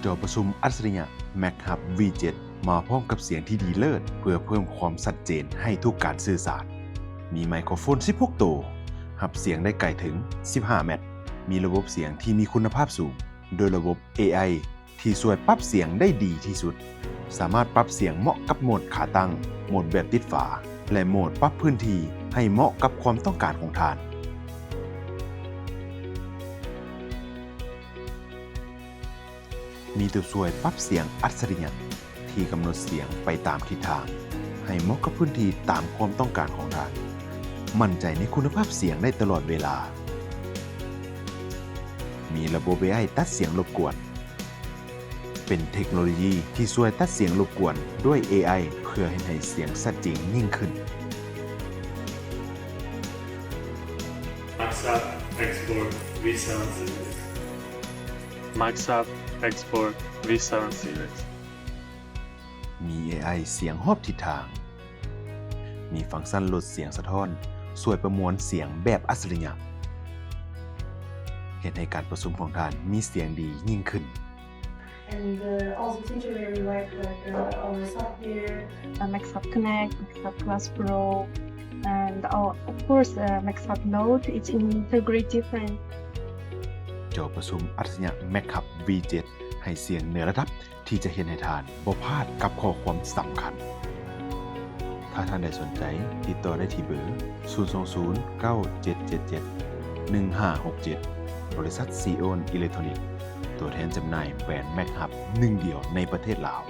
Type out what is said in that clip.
ຈໍປະຊຸມອັດສະລິຍະ Mac Hub ວີເຈັດ ມາພ້ອມກັບສຽງທີ່ດີເລີດ ເພື່ອເພີ່ມຄວາມຊັດເຈນໃຫ້ທຸກການສື່ສານ. ມີໄມໂຄຣໂຟນສິບຫົກໂຕ, ຮັບສຽງໄດ້ໄກເຖິງສິບຫ້າແມັດ, ມີລະບົບສຽງທີ່ມີຄຸນນະພາບສູງ ໂດຍລະບົບ ເອໄອ ທີ່ຊ່ວຍປັບສຽງໄດ້ດີທີ່ສຸດ. ສາມາດປັບສຽງເໝາະກັບໂໝດຂາຕັ້ງ, ໂໝດແບບຕິດຝາ ແລະ ໂໝດປັບພື້ນທີ່ໃຫ້ເໝາະກັບຄວາມຕ້ອງການຂອງທ່ານ. ມີຕົວຊ່ວຍປັບສຽງອັດສະລິຍະ ທີ່ກຳນົດສຽງໄປຕາມທິດທາງ ໃຫ້ເໝາະກັບພື້ນທີ່ຕາມຄວາມຕ້ອງການຂອງທ່ານ. ໝັ້ນໃຈໃນຄຸນນະພາບສຽງໄດ້ຕະຫຼອດເວລາ. ມີລະບົບ ເອໄອ ຕັດສຽງລົບກວນ. ເປັນເທັກໂນໂລຢີທີ່ຊ່ວຍຕັດສຽງລົບກວນດ້ວຍ ເອໄອ ເພື່ອເຮັດໃຫ້ສຽງຊັດເຈນຍິ່ງຂຶ້ນ. Max Hub Export with Sound Series. Max Hub Export with Sound Series. ມີ ເອໄອ ສຽງຮອບທິດທາງ. ມີຟັງຊັນລົດສຽງສະທ້ອນ ຊ່ວຍປະມວນສຽງແບບອັດສະລິຍະ ເຮັດໃຫ້ການປະຊຸມຂອງທ່ານມີສຽງດີຍິ່ງຂຶ້ນ. And, uh, all the feature very like, like, uh, our software. Uh, Max Hub Connect, Max Hub Plus Pro, and, uh, of course, uh, Max Hub Note, it's integrate different. ຈໍປະຊຸມອັດສະລິຍະ Mac Hub ວີເຈັດ ໃຫ້ສຽງເໜືອລະດັບ ທີ່ຈະເຮັດໃຫ້ທ່ານບໍ່ພາດກັບຂໍ້ຄວາມສຳຄັນ. ຖ້າທ່ານໃດສົນໃຈ, ຕິດຕໍ່ໄດ້ທີ່ເບີ ສູນສອງສູນ ເກົ້າເຈັດເຈັດເຈັດ ໜຶ່ງຫ້າຫົກເຈັດ ບໍລິສັດ ຊີໂອນ ອີເລັກໂທນິກ ຕົວແທນຈຳໜ່າຍແບຣນ Mac Hub ໜຶ່ງດຽວໃນປະເທດລາວ.